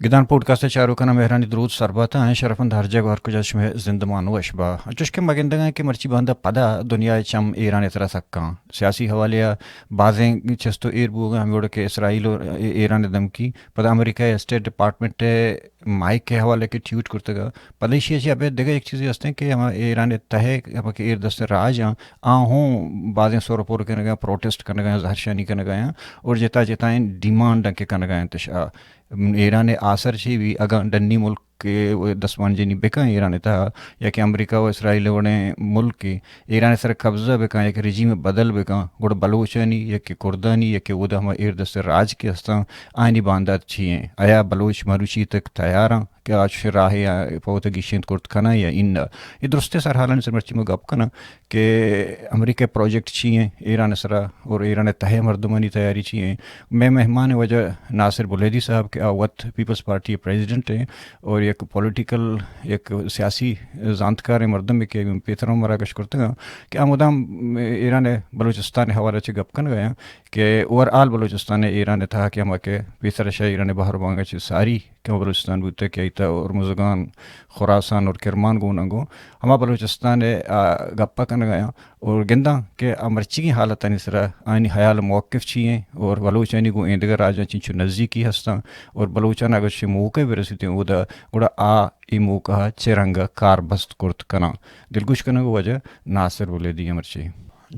گدان پوڈکاسٹ ءِ چاروکاں مہرانی درود سر بات اَنت۔ شرفمند ہر جاگہ ءُ ہر کجا شمئے زندمان وش با۔ چوش کہ ما گندگ ءَ ایں کہ مرچی باندا پدا دنیا ءِ چم ایران ءِ سرا سک اَنت۔ سیاسی حوالے ءَ بازیں چست ءُ ایر بوگ ءَ اَنت، ہمے وڑ کہ اسرائیل ءُ ایران ءِ دھمکی، پدا امریکہ ءِ اسٹیٹ ڈپارٹمنٹ ءِ مائیک ءِ حوالہ ءَ کہ ٹویٹ کرتگ ءَ۔ پدا ایشی ءَ چہ ابید دگہ یک چیزے ہست اِنت کہ ہما ایران ءِ تہ ءَ ہما کہ ایر دستیں راج اَنت، آ ہوں بازیں سر ءُ پر کنگ ءَ اَنت، پروٹسٹ کنگ ءَ اَنت، زہرشانی کنگ ءَ اَنت اور جتا جتائیں ڈیمانڈ اَنت کہ کنگ ءَ اَنت اش۔ آ ایران ءِ آسر چی بی؟ اگاں ڈنی ملک کہ دستمانجنی بکن ایران ءِ تہا، یا کہ امریکہ ءُ اسرائیل ءِ وڑیں ملک ایران ءِ سر قبضہ بکن، یا کہ رژیم بدل بکن، گڑا بلوچانی یا کہ کردانی یا کہ اودا ہما ایردست راج کہ ہستاں، آیانی باندات چی ایں؟ آیا بلوچ مروچی تک تیار اَنت کہ آ چوشیں راہے ءَ پہ وتا گیشینت کرت کناں یا اناں؟ اے درستیں سرحالانی سر مرچی ما گپ کناں کہ امریکہ ءِ پروجیکٹ چی ایں ایران ءِ سرا اور ایران ءِ تہ ءِ مردمانی تیاری چی ایں۔ مئے مہمان ءِ واجہ ناصر بلیدی صاحب کہ آ وت پیپلز پارٹی ءِ پریزیڈنٹ ایں اور یک پولیٹیکل، یک سیاسی زانتکاریں مردمے کہ پیسر ہم مراگش کرتگ اَنت کہ آ مدام ایران ءِ بلوچستان ءِ حوالہ چہ گپ کنگ ءَ اَنت کہ اوور آل بلوچستان ءِ ایران ءِ تہا کہ ہما کہ پیسر شہ ایران ءِ بہر بانگ ءَ چہ ساری کہ بلوچستان بوتگ کہ ایتا ہرمزگان، خراسان اور کرمان گون انگو ہما بلوچستان ءِ، آ، گپا کنگا یاں اور گنداں کہ آ مرچیگیں حالتانی سرا آیانی حیال موقف چی ایں اور بلوچانی گوں ایندگہ راجاں چنچو نزیکی ہستاں اور بلوچان اگر چہ موقع برسیتیں اودا گڑا آ اے موقع چہ رنگا کار بست کرت کناں۔ دلگوش کنگ واجہ ناصر بلیدی مرچی۔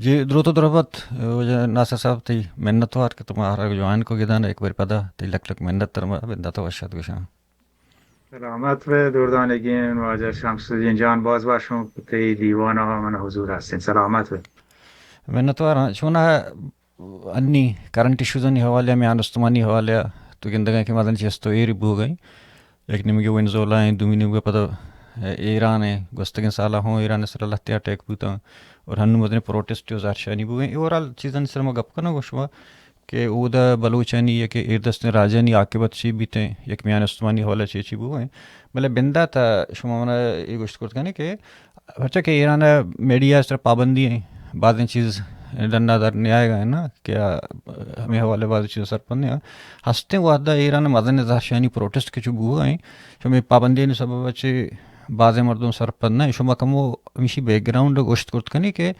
جی، دروت و درہبت، واجہ ناصر صاحب، تئی منتوار کہ تو مارا جوائن کو گدان، ایک بار پدا تئی لک لک منت تر ما بندات وشات گوشاں۔ سلامت بے دردانگین واجہ شمس الدین جان، باز باز شما پہ تئی دیوان ءَ من حضور ہستیں۔ سلامت بے۔ منتوار آں۔ چونا انی کرنٹ ایشوزانی حوالے ءَ، میان استمانی حوالے ءَ تو گندگا کہ مزن چست و ایر بوگا ایں۔ یک نیمگے وینزولا ایں، دومی نیمگے پدا ایران ایں۔ گوستگیں سالا ہوں ایران سر لہتے اٹیک بوتاں اور ہنو مزن پروٹسٹ و زہرشانی بوگا ایں۔ اوورال چیزانی سر ما گپ کناں گوں شما کہ اودا بلوچانی یا کہ ایردستیں راجانی عاقبت چی بیتیں، یک میان استمانی حوالہ چی چی بوئیں۔ بلے بندات ءَ شما منا اے گوشت کرت کنے کہ پرچا کہ ایران ءِ میڈیا ءِ سر پابندی ایں، بازیں چیز ڈنا در نیائے گا نا کہ آ، ہمیں حوالے بازیں چیز سرپند ایں۔ ہستیں وہدا ایران ءَ مزن زہرشانی پروٹسٹ کہ چو بوئیں، شما پابندی سبب چی بازیں مردم سرپد نہ۔ شما کمو ہمیشی بیک گراؤنڈ گوشت کرت کنی کہ،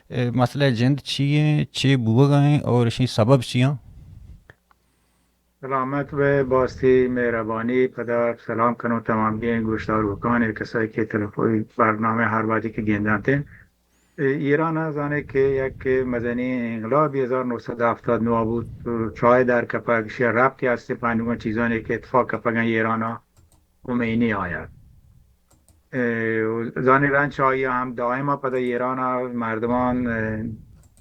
اے، مسئلہ جند چی ایں، چے بوگا ایں اور اشی سبب چی ایں؟ سلامت بے، باستی مہربانی۔ پدا سلام کنو تمام گیں گوشداروکان، کسائی کہ تلفوی برنامہ ہر وادی کہ گندانتے۔ اے، ایران ءَ زانے کہ یک مزنی انقلاب ہزار نو سد ہفتاد نو بوت، چائے در کپگ، شیا ربطی ہستے پانوان چیزانی کہ اتفاق کپگن ایران ءَ۔ خمینی آیت۔ اے، زانی رنچ آئی ہم دائما پدا ایران ءَ مردمان، اے،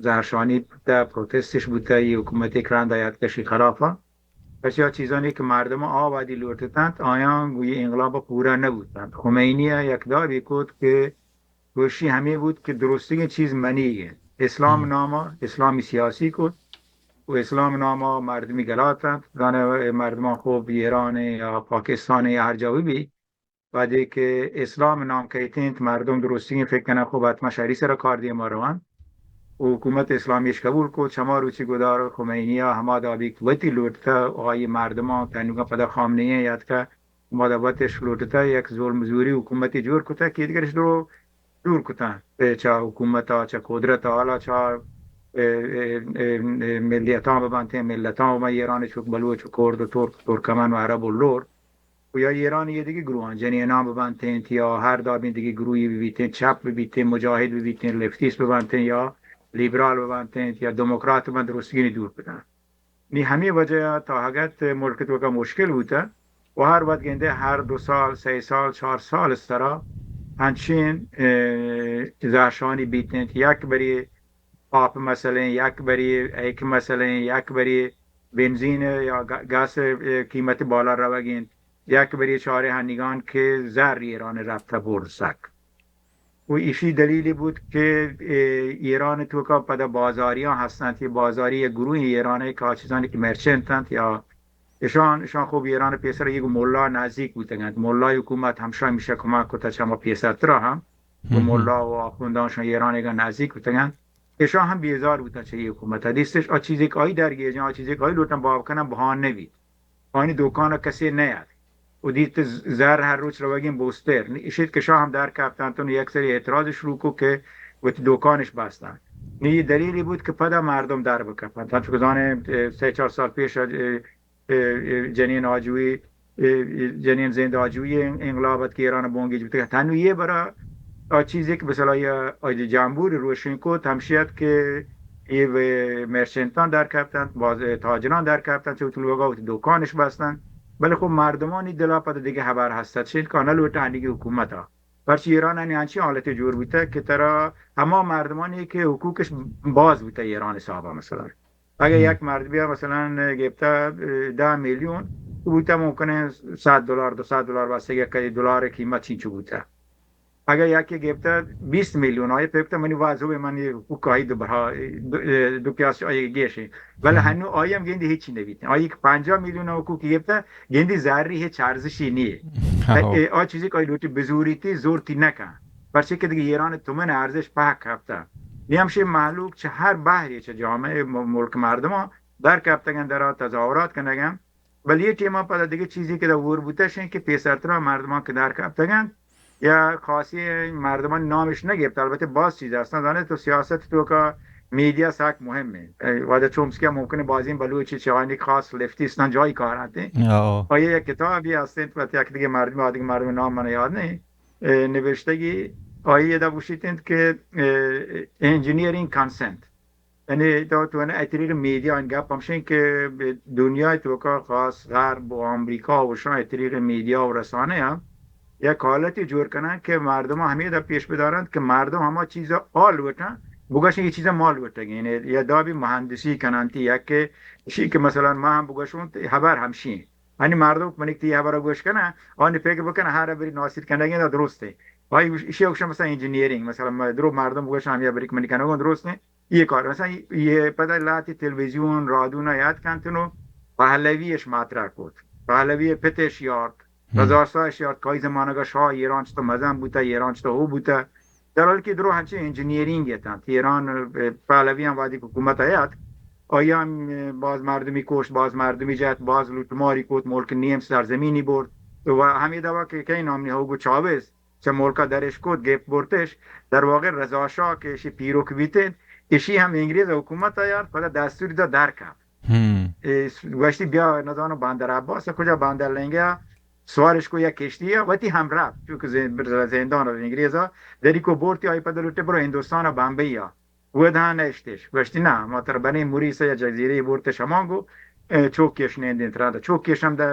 زہرشانی بوتہ، پروتستش بوتہ، یہ حکومت ایک رند آیت کشی خلافا۔ پس یا چیزانی کہ مردم آبادی لوٹتنت، آیان گوی انقلاب پورا نبوتنت۔ خمینی ءَ یک دابی کت کہ گوشی ہمیں بوت کہ درستگیں چیز منی ایں۔ اسلام ناما اسلامی سیاسی کت و اسلام ناما مردمی گلات انت۔ زانے مردمان خوب ایران یا پاکستان یا ہر جا بی، وہدے کہ اسلام نام کئیت انت، مردم درستگیں فکر کنن، خوب حتما شری سر کار دیما روان۔ و حکومت اسلامیش قبول کو، چما روچی گدار خمینی ءَ ہما دابی وتی لوٹتا، آئی مردمان تنگا پدا خامنہ ای یاد کا، ہما دا وتش لوٹتا، یک ظلم زوری حکومتی جوڑ کتا کہ دیگرش درو دور کتن، اے چہ حکومت ءَ، چہ قدرت ءَ، حالا چہ، اے، اے، اے، اے ملیتاں بہ بنت، اے ملتاں بہ بنت، ایران چک بلوچ و کرد و ترک، ترکمن و عرب و لور، و یا ایران یہ دیگه گروہاں، جنیناں بہ بنت یا ہر دابیں دیگه گروہی بہ بیت، چپ بہ بیت، مجاہد بہ بیت، لیفتیست بہ بنت یا لیبرال بہ بنت یا دموکرات بہ بنت، درستگینی دور کتن۔ نی ہمے وجہ ءَ تا ہگت ملک توکا مشکل بوتہ و ہر وقت گندے ہر دو سال، سئے سال، چار سال سرا ہنچین، اے، زہرشانی بیت انت۔ یک بری آپ مسئلہ، یک بری ایک مسئلہ، یک بری بنزین یا گا-، گیس، اے، قیمت بالا روگ انت، یک بری چارے ہنیگان کہ زر ایران رفتہ برد سک۔ و ایشی دلیلی بوت کہ، اے، ایران توکا پدا بازاریاں ہستنت، یہ بازاری یک گروہ ایران کہ آ چیزانی کہ مرچنٹ انت یا اشان، اشان خوب ایران پیسر یک ملا نزدیک بوتگنت۔ ملا حکومت ہمشا میشہ کمک کتا چما پیسر ترا ہم۔ و ملا و آخوندان شان ایران ایگا نزدیک بوتگنت۔ اشان ہم بیزار بوتن چہ یہ حکومت۔ دیستش آ چیزی کہ آئی درگیجن، آ چیزی کہ آئی لوٹن باب کنن بہان نبیت۔ آنی دکان کسی نیاد۔ و دیت زر هر روچ روگین بوستر. نی اشیت که شاه هم در کپتن، تو یک سری اعتراض شروع کو که وتی دکانش بستن. نی دلیلی بود که پدا مردم در بکپن. تا چون زانه، اه، سه چهار سال پیش، اه، اه، جنین آجوئی، اه، جنین زند آجوئی انقلاب ات که ایران بونگیج بوت. تنو یه برا آ چیزی که مثلا یا آید جنبور روشن کو تمشیت که ای و مرچنتان در کپتن، باز تاجران در کپتن، چه وتی لوگا وتی دکانش بستن. بله خب مردمانی دلا پد دیگه خبر هستت شد که آنه لوٹه انیگی حکومتا. پرچی ایران انی انچی حالت جور بوته که ترا هما مردمانی که حقوقش باز بوته ایران حسابا مثلا. اگه یک مردمی مثلا گپته، اه، ده میلیون، تو بوته ممکنه صد دلار، دو صد دلار، بستگی که دلار قیمت چینچو بوته. اگه یکی گپته بیست میلیون، آیا فکر منی واجب من یه حقوق آئی دو برا، دو، دو پیاس آئی گیشه. ولی هنو آئی هم گندی هیچی نبیت. آئی که پنجاه میلیون حقوق گپته، گندی زری هیچ ارزشی نیه. اه، آ چیزی که آئی لوٹی بزوریتی، زورتی نکن. پرچه که دیگه ایران تومن ارزش پهک کپته. نی همشه مهلوک چه هر بحری چه جامعه م-، ملک مردمان در کپتگن، در تظاهرات کنگن. بلے اے ٹیما پدا دگہ چیزے کہ دا ہور بوتش انت کہ پیسرترا مردمان کہ در کپتگ انت یا خاصی مردمان نامش نہ گپت، البتہ باز چیز ہستن، زانے تو سیاست توکا میڈیا سک مہم انت۔ اے وہدے چومسکیا ممکن انت بازیں بلوچی چہ آنی خاص لفتی استان جائی کار انت۔ آئی یک کتابی ہست انت، وت یک دگہ مردم، آ دگہ مردم نام من یاد نہیں، اے نبشتگی آئی ادا گوشیت انت کہ، اے، انجینئرنگ کنسنٹ۔ یعنی تو، تو نے اے طریق میڈیا ان گپ ہمشیں کہ دنیا توکا خاص غرب و امریکا و شان اے طریق میڈیا و رسانہ یا یک حالتی جوڑ کنن کہ مردم ہمیں دا پیش بدارن کہ مردم ہما چیزا آل وٹن، بگشن یہ چیزا مال وٹگین، یعنی یا دا بھی مہندسی کنن تی یا کہ شی کہ مثلا ما ہم بگشون تی خبر ہمشیں۔ ہنی مردم منی تی خبر گوش کنن، آنی فکر بکن ہر بری ناصر کنگین دا درست ہے۔ آئی اشی اوشن مثلا انجینئرنگ، مثلا ما درو مردم بگشن ہمیں بری منی کنگون درست ہے۔ یہ کار مثلا یہ پدا لاتی تلویزیون، رادیو نا یاد کنتنو پہلوی اش مطرح کت۔ پہلوی پتش یارت، رضا شاہ اش یارت، کئی زمانگا شاہ ایران چطور مزن بوتا، ایران چطور ہو بوتا۔ در حالی کہ درو ہنچیں انجینئرنگ اتنت۔ ایران، پہلوی ہم وہدی حکومت آیت، آیا ہم باز مردمی کشت، باز مردمی جت، باز لوٹماری کت، ملک نیم سرزمینی برد۔ تو ہمیں دوا کہ کئی نام نے ہوگو چاوز، چہ ملکا درش کت، گپت برتش، در واقع رضا شاہ کہ اشی پیروک بیتین، اشی ہم انگریز حکومت آیارت، پدا دستور دا در کپت۔ اے گوشتی بیا نزانو بندر عباس کجا بندر لنگیا سوارش کو یک کشتی یا وتی ہم رفت، چونکہ زین-، زندان انگریزا دری کو برتی آئی پدا لوٹے برو ہندوستان بمبئی۔ ودا نشتش۔ گوشتی، نہ، ما ترا بنی موریس یا جزیرے برتش ہمانگو، اے، چوکیش نندین ترا دا۔ چوکیش ہم دا،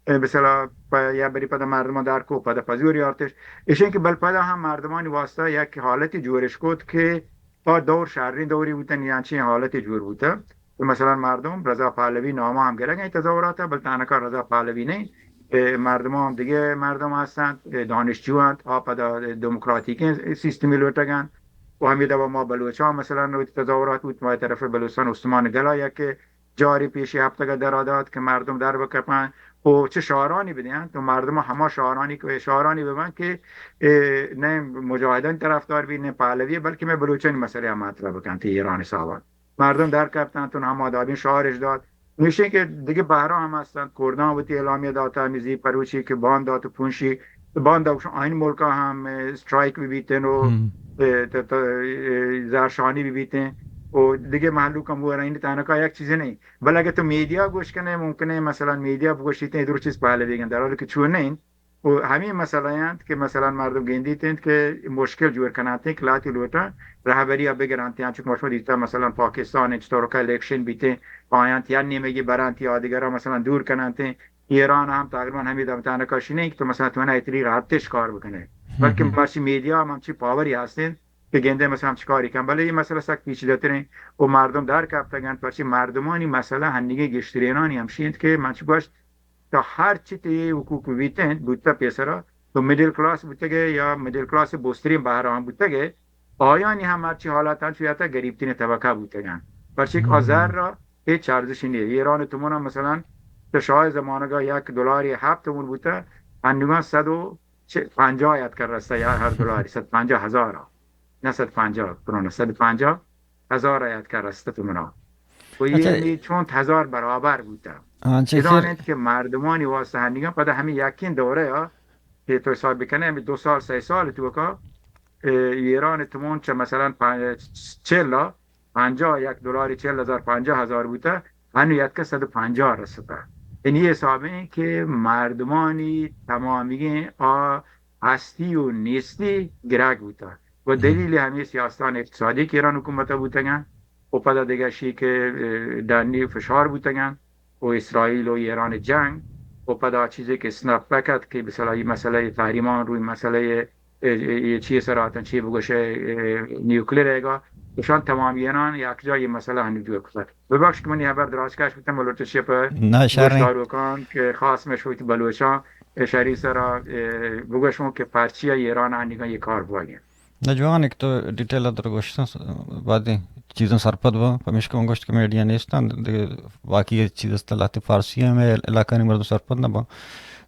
اے، بسلا پ-، یا بری پدا مردمان در کو، پدا پزور یارتش۔ اشین کہ بل پدا ہم مردمانی واسطہ یک حالتی جوڑش کت کہ آ دور شرین دوری بوتن یا چین حالتی جوڑ بوتا۔ کہ مثلا مردم رضا پہلوی نامہ ہم گرگ انت تظاہرات، بل تنکا رضا پہلوی نہیں۔ اے، مردمان ہم دگہ مردم ہستند، اے، دانشجو انت، آ پدا دموکراتیکیں سیستمی لوٹگ انت۔ و ہمے دوا ما بلوچاں مثلا وتی تظاہرات بوت، ما طرف بلوچستان استمان گلا یک جاری پیشی ہفتگا درا دات کہ مردم در بکپن و چہ شعارانی بدیان، تو مردم ہما شعارانی کہ، شعارانی ببن کہ، اے، نہ مجاہدان طرفدار بی، نہ پہلوی، بلکہ میں بلوچانی مسئلہ ہم مطرح بکن تی ایران حسابا۔ مردم در کپتن، تو ہما دابین شعارش دات۔ نوشیں کہ دگہ بہرا ہم ہستن، کردان وتی اعلامیہ داتا، ہمے زی پروچی کہ باند دات و پونشی، باند دات آئین ملکا ہم، اے، اسٹرائک بی بیتن و، اے، ت-، ت-، اے، زہرشانی بی بیتن و دگہ مہلوک ہم وہ رہین تانکا یک چیزے نہیں۔ بل اگر تو میڈیا گوش کنے، ممکن ہے مثلا میڈیا بگوشیت اے درو چیز پہلوی گن، در حالی کہ چون نہیں۔ و ہمے مسئلہ انت کہ مثلا مردم گندیت انت کہ مشکل جوڑ کنات انت کہ لاتی لوٹاں رہبری ء بگرانت انت، چونکہ ما شما دیتا مثلا پاکستان انت چطور کہ الیکشن بیت انت، آیاں یا نیمگی برانت یا دیگرا مثلا دور کنانت انت۔ ایران ہم تقریبا ہمے دمتانکا شی نہیں کہ تو مثلا تو نہ اتری ارتش کار بکنے، بلکہ مرچی میڈیا ہم ہمچی پاوری ہست انت کہ گندے مثلا ہمچی کاری کن، بلے یہ مسئلہ سک پیچیدہ ترین و مردم در کپتگن، پرچی مردمانی مسئلہ ہنگی گشترینانی ہمشی انت کہ من چو گوشت تا ہر چی تئی حقوق بیت انت، بوتہ پیسرا، تو مڈل کلاس بوتگے یا مڈل کلاس بوسترین بہران بوتگے، آیانی ہم ہرچی حالات انت، چو یاتا گریبترین طبقہ بوتگن۔ پرچے کہ آ زر را ہچ ارزشی نیست۔ ایران تومنا مثلا تو شاہ زمانگا یک دلاری ہفت تومن بوتہ، انوگان صد و پنجاہ یاتکا رستہ یا ہر دلاری صد پنجاہ ہزارا، نہ صد پنجاہ، پرونا صد پنجاہ ہزار آیات کہ رستہ تو منا۔ و اچھا۔ یہ چونت ہزار برابر بوتا۔ آنچہ کہ بدانیت کہ مردمانی واسطہ ہنیگا پدا ہمیں یکین دورہ یا کہ تو حساب بکنے ہمیں دو سال، سہ سال توکا، اے، ایران تمام چہ مثلاً پن-، چل، پنجاہ، یک دلار چل ہزار، پنجاہ ہزار بوتا، ہنو یتکا صد و پنجاہ رستا۔ یعنی یہ حساب ہیں کہ مردمانی تمامی آ ہستی و نیستی گرگ بوتا۔ و دلیل ہمیں سیاستان اقتصادی کہ ایران حکومت بوتگن و پدا دیگه شی کہ، اے، ڈنی فشار بوتگن و اسرائیل و ایران جنگ و پدا چیزی کہ سنپ پکت کہ مثلاً یہ مسئلہ تحریمان روی مسئلہ اے، اے، اے چی سر آتن، چی بگوشے، اے، نیوکلیر ایگا، اشان تمام ایران یک جا یہ مسئلہ ہنی دور کتگ۔ ببخش کہ منی حبر دراج کش بوتن، بلوچ شپ نہ، شر گوشداروکان کہ خاص میں شویت بلوچاں، اے، شری سرا، اے، بگوشوں کہ پرچیا ایران آنیگا یہ کار بوگی۔ نہ جوان، ایک تو ڈیٹیل در گوشتن، بعد چیزاں سرپد با، پمیشکا من گوشت کہ میڈیا نیستن، دگہ باقی چیز است لہتے فارسی ہم علاقانی مردم سرپد نہ با۔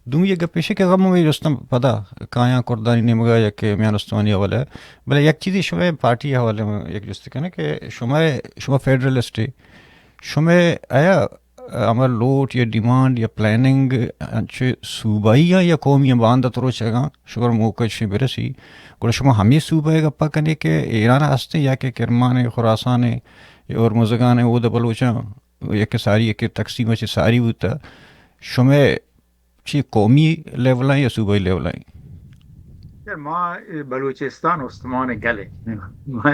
دومی یک گپ ایش کہ غم میں جستم پدا کایاں کردانی نیمگا یک میان استمانی حوالہ، بلے یک چیزی شما پارٹی حوالے میں یک جست کنے کہ شما، شما فیڈرلسٹ، شما آیا ہما لوٹ یا ڈیمانڈ یا پلاننگ انچو صوبائی یا قومی باند تروچگاں شما موقع چی برسی، گڑا شما ہمیں صوبہ گپا کنے کہ ایران ہستے یا کہ کرمان خراسان یا ہرمزگان او دا بلوچاں یک ساری یک تقسیم چہ ساری بوتا، شما چی قومی لیول ہیں یا صوبائی لیول ہیں؟ یار، ما بلوچستان استمان گل ایں۔ ما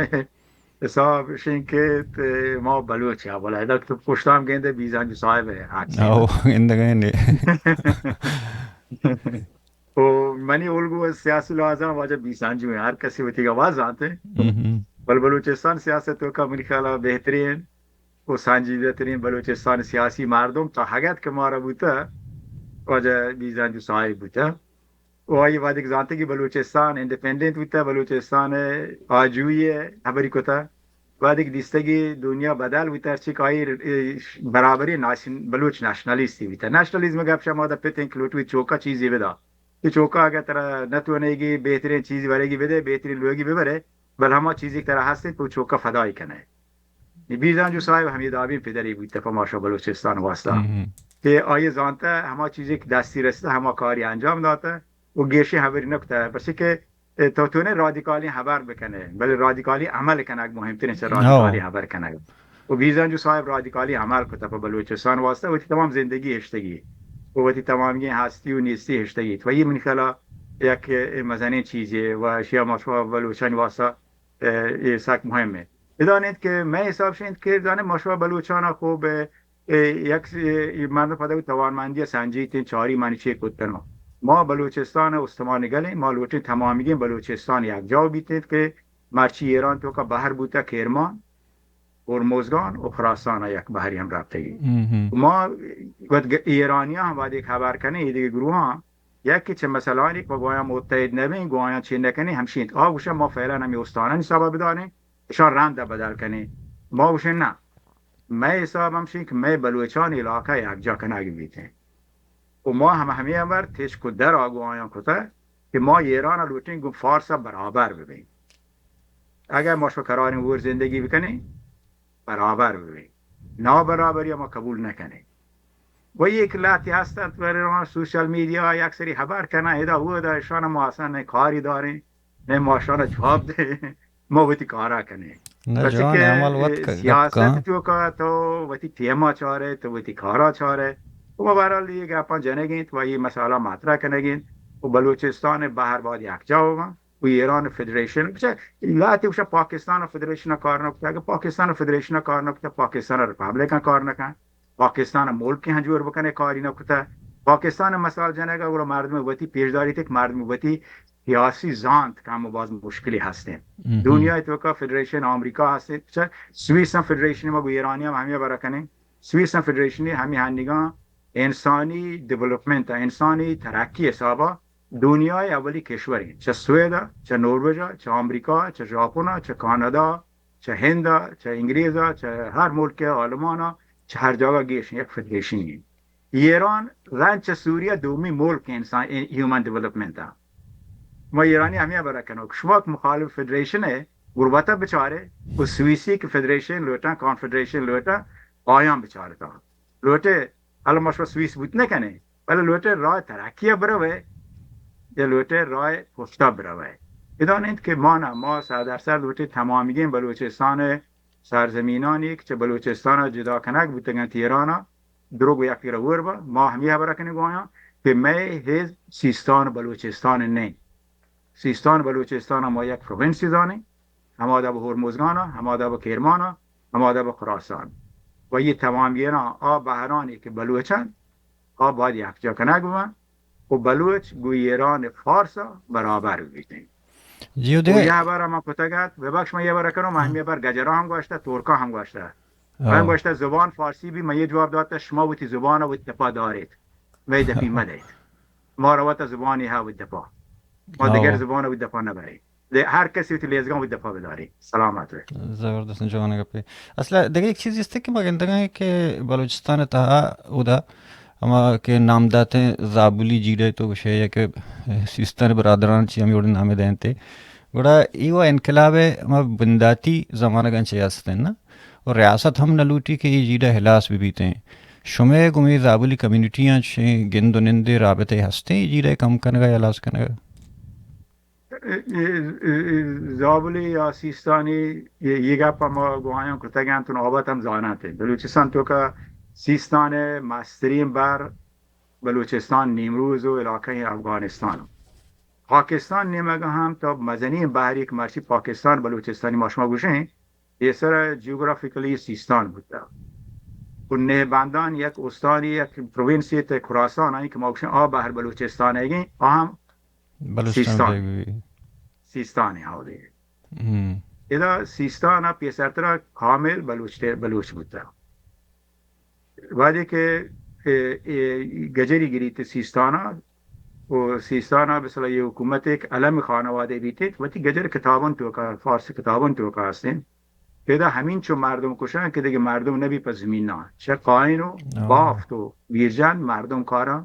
حساب شین کہ ت-، ما بلوچ ہیں، بلے ادا تو پشتام گندے بیزانجو صاحب ہے، عکس او، گندگا نے۔ او منی الگو سیاسی لحاظا واجہ بیزانجو ہیں، ہر کسی وتی گواز آتے۔ بل بلوچستان سیاست تو کا منی خیال بہترین و سنجیدہ ترین بلوچستان سیاسی مردم تا حقیقت کہ مارا بوتا، واجہ بیزانجو صاحب بوتا۔ و آئی وہدے کہ زانتے کہ بلوچستان انڈیپینڈنٹ بوتا، بلوچستان آجوئی خبری کتا، وہدے کہ دیستگی دنیا بدل بوتا، ہرچی کہ آئی برابری ناشن-، بلوچ نیشنلسٹ بوتا۔ نیشنلزم گپ شما دا پتیں کہ لوٹوی چوکا چیزی بدا۔ کہ چوکا اگر ترا نتونے گی بہترین چیزی ورے گی بدے، بہترین لوگی ببرے، بل ہما چیزی کہ ترا ہستے تو چوکا فدائی کنے۔ نی بیزانجو صاحب ہمیں دابیں پدری بوت پہ ماشا بلوچستان واسطہ کہ آئی زانتا ہما چیزی کہ دستی رستا ہما کاری انجام داتا و گیشی حبری نکتا، پرچہ کہ تو تونے رادیکالی حبر بکنے، بلے رادیکالی عمل کنگ مہمترین چہ رادیکالی حبر کنگ۔ و بیزانجو صاحب رادیکالی عمل کتا پہ بلوچستان واسطہ، وتی تمام زندگی ہشتگی و وتی تمامی ہستی و نیستی ہشتگی۔ تو یہ من خیالا یک مزنیں چیزے و اشیا ماشوا بلوچانی واسطہ اے، اے سک مہم انت۔ بدانیت کہ مئے حساب شہ انت کہ زانے ما شما بلوچانا خوب، اے، یک، اے، مردم پدا توانمندی سنجیت انت، چاری منی چے کتنو۔ ما بلوچستان استمان گلیں، ما لوٹیں تمامیگیں بلوچستان یک جاو بیت انت کہ مرچی ایران توکا بہر بوتا کرمان، ہرمزگان و خراسان یک بہری ہم رابطگی۔ ما وت گ-، ایرانیاں ہم وہدے خبر کنیں، ایدگہ گروہاں یکے چہ مسئلہانی کہ ما گوایاں متحد نہ بیں، گوایاں چے نہ کنیں، ہمشی انت۔ آ گوشاں ما فعلاً ہمے استانانی حسابا بداریں، اشاں رند ء بدل کنیں۔ ما گوشیں نہ، مئے حساب ہمشی کہ مئے بلوچانی علاقہ یکجا کنگ بیتیں۔ و ما ہم ہمے امر تچک و در آ گوں آیاں کتہ کہ ما ایران ء لوٹیں گوں فارس ء برابر ببیں۔ اگر ما شو قراریں اور زندگی بکنیں، برابر ببیں۔ نابرابری ما قبول نکنیں۔ و یک لہتے ہست انت، بلے سوشل میڈیا یک سری خبر کنن، ادا اودا، اشان ما اصلاً نہ کاری داریں، نہ ما اشان جواب دیں، ما وتی کارا کنیں۔ نہ پرچہ جوان کہ عمل وت ک-، گپ سیاست کن۔ توکا تو وتی ٹیما چارے، تو وتی کارا چارے۔ و ما بہرحال یہ گپاں جنگ انت و یہ مسئلہ مطرح کنگ انت و بلوچستان بہر باید یکجا ہوگا۔ و ایران فدریشن، بچہ، لہتے گوشن پاکستان فدریشن کار نہ کتہ، اگہ پاکستان فدریشن کار نہ کتہ، پاکستان ریپبلک کار نہ کن، پاکستان ملک ہم جوڑ بکنے کاری نہ کتہ، پاکستان مثال جنگ گڑا مردم وتی پیش داریت کہ مردم وتی سیاسی زانت کم و باز مشکلی ہستیں۔ دنیا توکا فدریشن آمریکا ہستیں، بچہ، سوئس ہم فدریشن ما گو ایرانی ہم ہمیں برا کنیں، سوئس ہم فدریشن ہمیں ہنگاں انسانی ڈیولپمنٹ، انسانی ترقی حسابا دنیای اولی کشوریں، چہ سوئد ء، چہ نروژ ء، چہ آمریکا ء، چہ ژاپن ء، چہ کانادا ء، چہ ہند ء، چہ انگریز ء، چہ ہر ملک ء، آلمان ء، چہ ہر جاگہ گیش یک فدریشنی۔ ایران رند چہ سوریہ دومی ملک انسان، ہیومن ڈیولپمنٹ ء۔ ما ایرانی ہمیں برا کنو کہ شما کہ مخالف فدریشن ہے، غربت ء بچارے، و سوئیسی کہ فدریشن لوٹاں، کانفدریشن لوٹاں، آیاں بچارتا۔ لوٹے حالا ما شما سوئیس بوت نکنیں، بلے لوٹے راہ ترقی ءَ بروے، یا لوٹے راہ پشتا بروے. بدانید کہ ما نہ، ما صد درصد لوٹے تمامیگیں بلوچستان سرزمینانی کہ چہ بلوچستان جدا کنگ بوتگنت ایران، دروگ یک گرور با، ما ہمی خبر کنیں گویاں کہ مئے ہیز سیستان بلوچستان نہ. سیستان بلوچستان ما یک پروونسی زانیں، ہما دب ہرمزگان، ہما دب کرمان، ہما دب خراسان. و یہ تمام ایران آ بہرانی کہ بلوچن، آ باید یکجا کنگ ببن و بلوچ گو ایران فارس برابر بیتیں. جی و و دیگه یه بار ما کتگت، ببخش ما یه بار کنم، من همی بار گجرا هم گوشته، ترکا هم گوشته. من گوشته زبان فارسی بی، من یه جواب داده، شما وتی زبان وتی دپا دارید، وی دپی مدید. ما رو وتا زبانی ها وتی دپا. ما دیگر زبان وتی دپا نبریم. دے ہر کسی وتی لیزگان وتی دپا بداری. سلامت بے. زبردست جوان گپے. اصلا دیگه یک چیز است کہ ما گندگاں کہ بلوچستان تہا اودا ہما کہ نام داتیں زابلی جیڑہ تو گوشے یا کہ سیستان برادران چی ہمیں وڑ نام دینتے. گڑا ای و انقلاب ہما بنداتی زمانگاں چے ہستیں نا؟ و ریاست ہم نہ لوٹی کہ ای جیڑہ ہلاس بہ بیتیں. شمے گوں اے زابلی کمیونٹیاں چے گند و نندے رابطے ہستیں ای جیڑہ کم کنگا یا ہلاس کنگا؟ زابلی یا سیستانی، یہ گپ ما گواہیاں کتگاں تو نوبت ہم زاناتے. بلوچستان تو کا سیستان مسترین بر بلوچستان، نیمروز و علاقہ افغانستان. پاکستان نیمگا ہم تو مزنین بحری کہ مرچی پاکستان بلوچستانی ما شما گوشیں، یہ سر جیوگرافیکلی سیستان بوتا. و نہبندان یک استانی، یک پروینسی تے خراسان آئی کہ ما گوشیں آ بحر بلوچستان ایگیں، آ ہم بلوچستان سیستان. سیستان ہاو دے. ادا سیستان پیسرترا کامل بلوچ تے، بلوچ بوتا. وہدے کہ اے، اے گجری گریت سیستانا، و سیستانا مثلا یہ حکومت ایک علم خانوادے بیتیت، وتی گجر کتابن توکا، فارس کتابن توکا ہستیں. پیدا ہمین چو مردم کشن کہ دیگه مردم نبی پہ زمینا. چہ قائن و بافت و ویرجن مردم کارا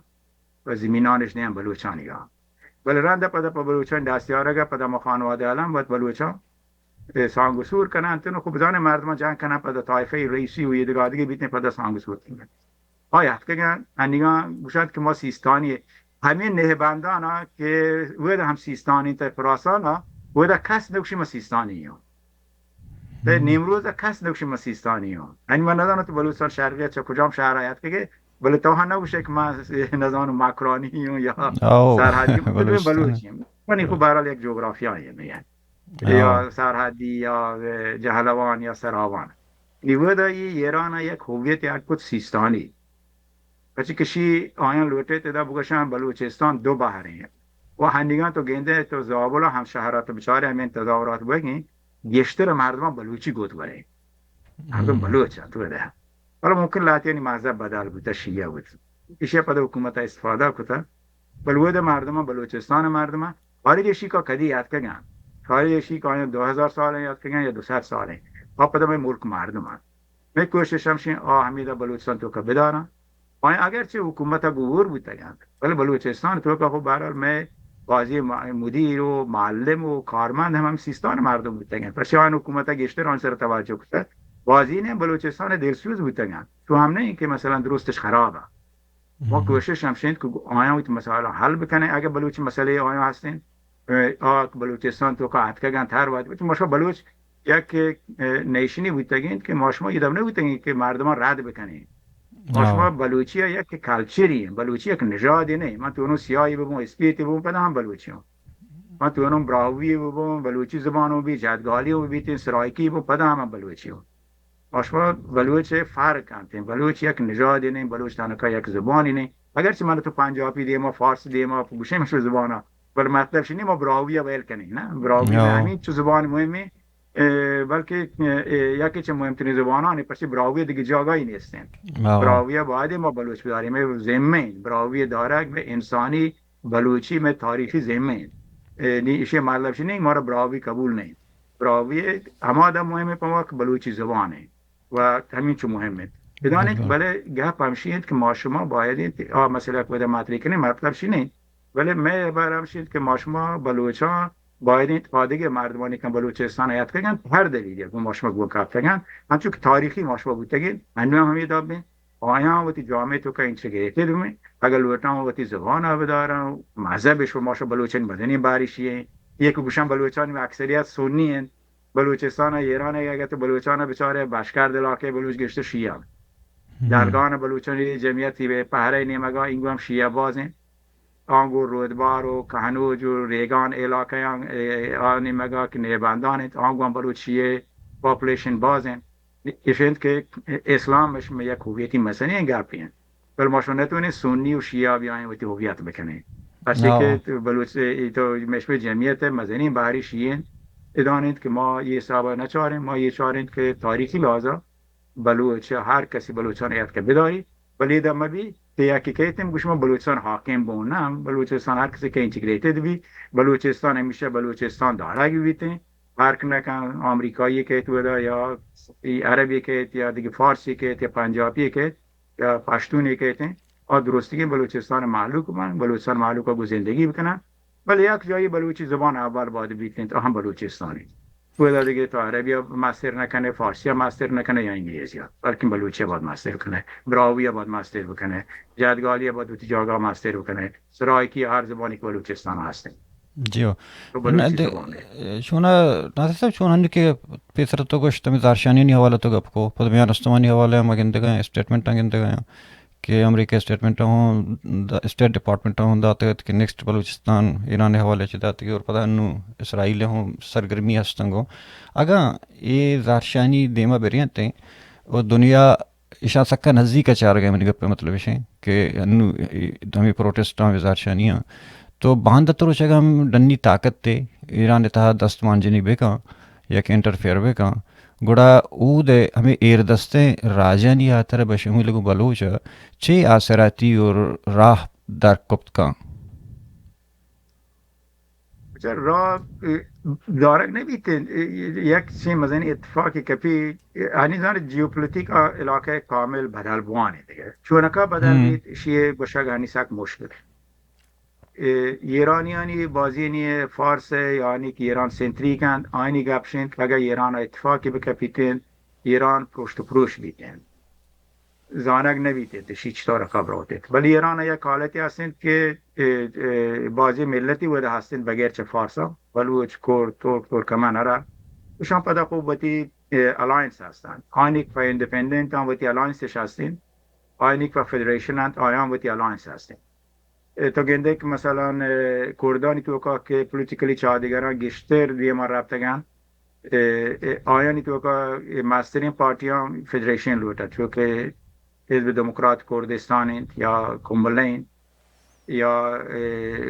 پہ زمینانش دیان بلوچانی گا. بلے رند پدا پہ بلوچان دستیارگا پدا ما خانوادے علم وت بلوچان اے سانگ و سور کننت، نو خب بزانیں مردمان جنگ کنن، پدا طائفہ رئیسی و یہ دگہ دگہ بیتیں، پدا سانگ و سور کنن. آ یاتکگن انیگان گوشنت کہ ما سیستانی، ہمیں نہبندانا کہ ودا ہم سیستانی تے خراسانا، ودا کس نگوشی ما سیستانی ہوں. تے نیمروز کس نگوشی ما سیستانی ہوں. یعنی من نزانم تو بلوچستان شرقی چہ کجام شہر آیاتکگے، بلے تو ہم نگوشے کہ ما نزانم مکرانی ہوں یا سرحدی، بلوچی ہوں. منی خب بہرحال یک جغرافیائی ہمیں. یا سرحدی یا جہلوان یا سراوان. نی ودا یہ ایران یک هویت یک کت سیستانی. پچی کشی آیان لوٹے تدا بگشان بلوچستان دو بہریں. و ہنیگان تو گندے تو زابل ہم شہرات بچارے ہمیں تظاہرات بگیں، گیشتر مردمان بلوچی گوت ورے. مردم بلوچ انت ودا. حالا ممکن لاتیانی مذہب بدل بوتا، شیعہ بوت. ایشی پدا حکومت استفادہ کتا. بل ودا مردمان بلوچستان مردمان خارج ایشی کا کدی یاتکگن؟ خارج ایشی کا آیاں دو ہزار سال یاتکگن یا دو سد سال؟ آ پدا مئے ملک مردمان. مئے کوشش ہمشیں آ ہمیدا بلوچستان توکا بدارن. آیاں اگرچہ حکومت گوور بوتگن، بلے بلوچستان توکا خب بہرحال مئے بازی مدیر و معلم و کارمند ہم، ہم سیستان مردم بوتگن. پرچہ آن حکومت گیشتر آن سر توجہ کتا. بازی نے بلوچستان دلسوز بوتگن. تو ہم نہیں کہ مثلا درستش خراب ہے. ما کوشش ہمشیں کہ آیاں وتی مسائل حل بکنیں. اگر بلوچی مسئلے آیاں ہستیں، آ بلوچستان توکا آتکگن تر وقت، ما شما بلوچ یک نیشنی بوتگیں کہ ما شما یہ دم نہ بوتگیں کہ مردمان رد بکنیں. ما شما بلوچی یک کلچری ہیں، بلوچی یک نژادی نہیں. من تو انو سیاہی ببوں، اسپیتی ببوں، پدا ہم بلوچی ہوں. من تو انو براہوی ببوں، بلوچی زبان ہوں بھی، جدگالی ہوں بھی، تین سرائیکی ببوں، پدا ہم بلوچی ہوں. ما شما بلوچ فرق انت. بلوچ یک نژادی نہیں، بلوچ تنکا یک زبانی نہیں. اگرچہ من تو پنجابی دیما، فارس دیما گوشیں مشو زبانا، بل مطلب شنی ما براہوی ویل کنیں نا. براہوی ہمیں چو زبان مہمیں، بلکہ یکی چہ مہمترین زبانانی، پرچہ براہوی دیگه جاگاہی نیستیں. براہوی باید ما بلوچ بداریں، مئے ذمہ براہوی دارگ، مئے انسانی بلوچی مئے تاریخی ذمہ انت. نی ایشی مطلب چی نہیں مارا براہوی قبول نہیں. براہوی ہما دا مہم پہ ما کہ بلوچی زبان ہے و ہمین چو مہم انت. بدانیں کہ بلے گپ ہمشی انت کہ ما شما باید انت آ مسئلہ کو دا مطرح کنیں، مطلب چی نہیں. بلے مئے بار ہمشی انت کہ ما شما بلوچاں باید انت آدگہ مردمانی کہ بلوچستان یاتکگن ہر دلیلی گوں ما شما گون کاپتگن، ہنچو کہ تاریخی ما شما بوتگیں، انو ہم ہمیں دابیں. آیاں وتی جامعہ توکا اینچک ریتید بہ بیں، اگہ لوٹاں وتی زبان ءَ بداراں، مذہب اش، ما شو بلوچانی مزنیں بہر ایشی ایں، یک گوشاں بلوچانی اکثریت سنی انت، بلوچستان ءَ ایران ءَ اگہ تو بلوچان ءَ بچارے، بشکرد علاقہ بلوچ گیشتر شیعہ انت. درگان بلوچانی جمعیت پہرہ نیمگا اینگو ہم شیعہ باز انت. آنگو رودبار و کہنوج و ریگان علاقہ آن، اے، آ نیمگا کہ نیبندان انت، آنگو ہم بلوچی پاپولیشن باز انت. ایش انت کہ اسلام اش یک ہویتی مزنیں گپی انت. بل ما شو نتونیں سنی و شیعہ بیائیں وتی ہویت بکنیں. پرچے کہ تو بلوچ، تو مشبہ جمعیت مزنیں بہری شیعہ انت. ادان انت کہ ما یہ حسابہ نچاریں، ما یہ چاریں کہ تاریخی لحاظہ بلوچ، ہر کسی بلوچان یاد کہ بداری، بلے ادا مبی کہ یکی کہتیں گوش ما بلوچستان حاکم بون، نہ، بلوچستان ہر کسی کہ انٹیگریٹڈ بی، بلوچستان ہمیشہ بلوچستان دارگ بیتیں، فرق نکن آمریکایی کہت ودا یا ای عربی کہت یا دیگه فارسی کہت یا پنجابی کہت یا پشتونی کہتیں، آ درستگیں بلوچستان مہلوک بن، بلوچستان مہلوک گو زندگی بکنن. بلے یک جایی بلوچی زبان اول باید بیت انت، آ ہم بلوچستان انت. ودا دیگه تو عربی ءَ مستر نہ کنے، فارسی ءَ مستر نہ کنے یا انگریزی ءَ، بلکن بلوچی ءَ باید مستر کنے، براہوئی ءَ باید مستر بکنے، جدگالی ءَ باید وتی جاگہ مستر بکنے، سرائیکی، ہر زبانی کہ بلوچستان ءَ ہست انت. جی ہو. تو بلوچی زبان انت. چونا ناصر صاحب، چون ہنو کہ پیسر تو گوشت، ہمیں زہرشانیانی حوالہ تو گپ کو، پد میان استمانی حوالہ ہم گندگا، اسٹیٹمنٹ گندگا کہ امریکہ اسٹیٹمنٹ ہوں، دا-، اسٹیٹ ڈپارٹمنٹ ہوں داتگ ات کہ نیکسٹ بلوچستان ایران حوالے چہ داتگی اور پدا انو اسرائیل ہوں سرگرمی ہستنگو. اگاں اے زہرشانی دیما برینتیں اور دنیا ایشاں سکا نزدیک چارگا، منی گپ مطلب ایشیں کہ انو اے ہمیں پروٹسٹ ہوں زہرشانی ہاں، تو باندت روچگا ہم ڈنی طاقت تے ایران تہا دست مانجنی بکاں، یک انٹرفیئر بکاں، گڑا اود ء ہمے ایردستیں راجانی ہاتر ء بشمول گوں بلوچ ء چے آسراتی و راہ در کپت کن؟ اچھا، راہ، اے، دارگ نہ بیت، اے، یک چے مزن اتفاق کپی، اے، آنی زان جیوپولیٹک آ علاقہ کامل بدل بوان انت دگہ. چونکا بدل بیت، شی گوشگ آنی سک مشکل. اے، ایرانیانی بازینی فارس ء، یعنی کہ ایران سنتریک انت، آئینی گپ شنت کہ اگہ ایران اتفاقی بکپیتین، ایران پروشت و پروش بیتین. زانگ نبیتین تی شی چطور خبر ہوتیت. بلے ایران یک حالتی هستند که، اے، اے، بازی ملتی وده هستند بغیر چه فارسا، بلوچ، کرد، ترک، ترکمن، عرب. اشان پدا خوب وتی، اے، الاینس هستند. آنی که ایندیپندنت هم وتی الاینسش هستند، آنی که فدریشن انت، آیان وتی الاینس هستند. اے، تو گندے کہ مثلاً، اے، کردانی توکا کہ پولیٹیکلی چہ آدگراں گیشتر دیما رپتگاں، اے، اے، آیانی توکا اے مسترین پارٹیاں فدریشن لوٹا، چو کہ حزب دموکرات کردستان انت یا کمبلہ انت یا، اے،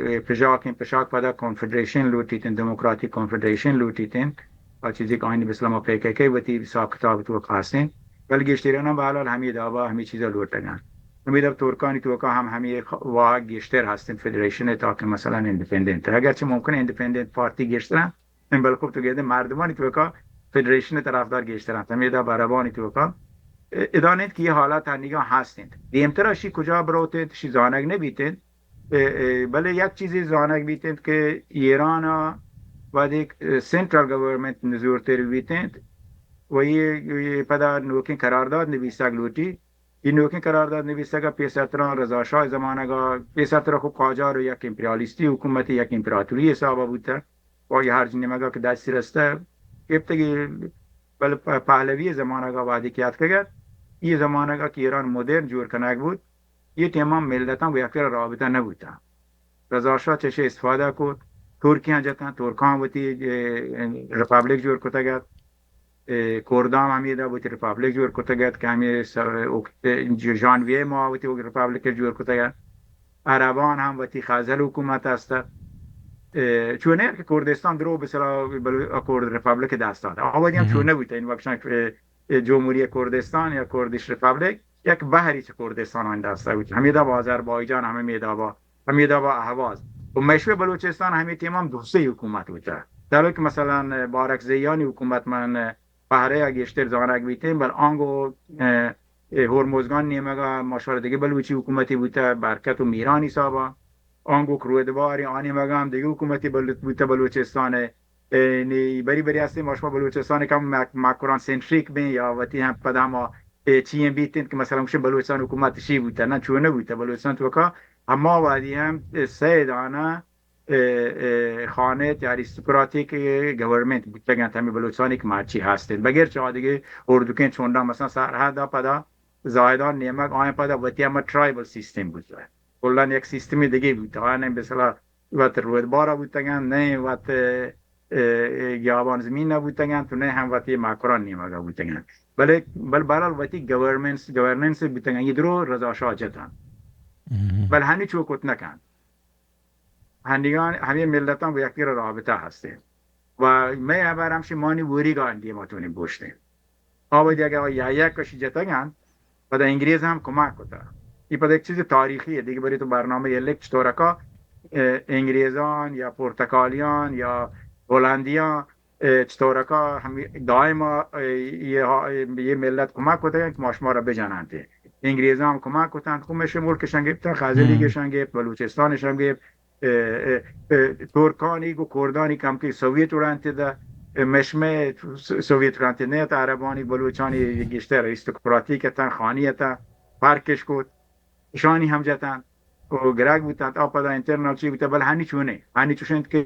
اے، پژاک انت، پژاک پدا کنفدریشن لوٹیت انت، دموکراتی کنفدریشن لوٹیت انت. آ چیزی که آینی مثلاً ما پی کے کے وتی حساب کتاب توکا هستین، بل گیشتریان هم به هر حال همی دابا همی چیزا لوٹگاں. ہمے دپ ترکانی توکا ہم ہمے خ-، واہگ گیشتر ہستیں فدریشن ء تاکہ مثلاً انڈیپندنٹ. اگرچہ ممکن انڈیپندنٹ پارٹی گیشتر انت، بلے خب تو گندے مردمانی توکا فدریشن ء طرفدار گیشتر انت. ہمے دپ عربانی توکا ادان انت کہ یہ حالات ہنیگا ہست انت. دیمترا شی کجا بروت انت، شی زانگ نہ بیت انت. اے، اے، بلے یک چیزے زانگ بیت انت کہ ایران ء وہدے سنٹرل گورنمنٹ نزورتر بیت انت و یہ، یہ پدا نوکیں قرارداد نبیسگ لوٹی. اے نوکیں قرارداد نبیسگ ء پیسرتران رضا شاہ زمانگ ء پیسرتر خو قاجار و یک امپریالیستی حکومت، یک امپراتوری حساب ء بوتہ. و آئی ہر نیمگ ء کہ دستی رستہ گپتگی، بل پ-، پہلوی زمانگ ء وہدے کہ اتکگ ات، اے زمانگ ء کہ ایران مدرن جوڑ کنگ بوت، اے ٹیماں ملتاں گوں یکدگر ء رابطہ نہ بوتاں. رضا شاہ چشے استفادہ کت، ترکیاں جتاں، ترکاں وتی، اے، ریپبلک جوڑ کتگ ات. اے، کرداں ہمیدا وتی ریپبلک جوڑ کتگ ات کہ ہمے س-، اکت-، ژانویے ماہ وتی ریپبلک جوڑ کتگ ات. عربان ہم وتی خزل حکومت است. اے، چون کہ کردستان درو بسرا بلو-، کرد ریپبلک دست دات. آوازی ہم چون نبوت، این وقت اے، اے، جمہوری کردستان یا کردش ریپبلک یک بہری چہ کردستان آن دست بوت. ہمیدا با آذربایجان، ہمے میدا با، ہمیدا با اہواز. و مشوی بلوچستان ہمے ٹیم ہم دو سے حکومت بوتا. در حالی کہ مثلاً بارکزیانی حکومت من پہرے ء گیشتر زانگ بیتیں، بل آنگو، اے، اے ہرمزگان نیمگا ماشوار دگہ بلوچی حکومتی بوتا، برکت و میران حسابا. آنگو کرودبار آ نیمگا ہم دگہ حکومتی بل-، بوتا بلوچستان ء. اے، نی بری بری ہستیں ما شما بلوچستان کم مک-، مکران سنٹریک بیں یا وتی ہم پدا ما اے چی ایں بیت انت کہ مثلاً گوشے بلوچستان حکومت شی بوتہ، نہ چو نہ بوتہ۔ بلوچستان توکا ہما وہدی ہم سئے دانہ، اے، اے، خانہ یا اریستوکراتیک گورنمنٹ بوتگ انت، ہمے بلوچستانی کہ مرچی ہست انت۔ بغیر چہ آ دگہ اردوکیں چونڈاں مثلاً سرحد ءَ پدا زاہدان نیمگ آیاں پدا وتی ہما ٹرائبل سسٹم بوتہ۔ کلاً یک سیستم دگہ بوتہ۔ آیاں مثلاً وت رودبار ءَ بوتگ انت، نئے وت، اے، اے، گیابان زمین ءَ بوتگ انت، نئے ہم وتی مکران نیمگ ءَ بوتگ انت۔ بلے، بل بہرحال وتی گورننس، گورننس بوتگ انت۔ اے درو رضا شاہ جت انت۔ بل ہنی چو کت نہ کنت۔ ہنیگان ہمے ملتاں گوں یکدگر ءَ رابطہ ہست انت۔ و مئے ہبر ہمشی مانی وریگا دیما تونی گوشتیں۔ آ وہدی اگہ آ یا یک کشی جتگ انت، پدا انگریز ہم کمک کتہ۔ اے پدا یک چیز تاریخی اے، دگہ بری تو برنامہ یلک چطورکا، اے، انگریزان یا پرتگالیان یا ہلندیان، اے، چطورکا ہم دائما، اے، یہ، یہ ملت کمک کتگ انت کہ ما شما را بجنانتے۔ انگریزان ہم کمک کتنت، خو مئے ملک شان گپتہ، خزلی گشان گپت، بلوچستان شان گپت، اے، اے، اے، ترکانی گوں کردانی کمکی سوویت اڑانتے دا، اے، مشمے س-، سوویت اڑانتے نیت، عربانی، بلوچانی گیشتر اریستوکراتیک اتن، خانی اتن، فرقش کت، اشانی ہم جتن، و گرگ بوتنت، آ پدا انترنل چی بوتہ، بل ہنی چونے، ہنی چوشنت کہ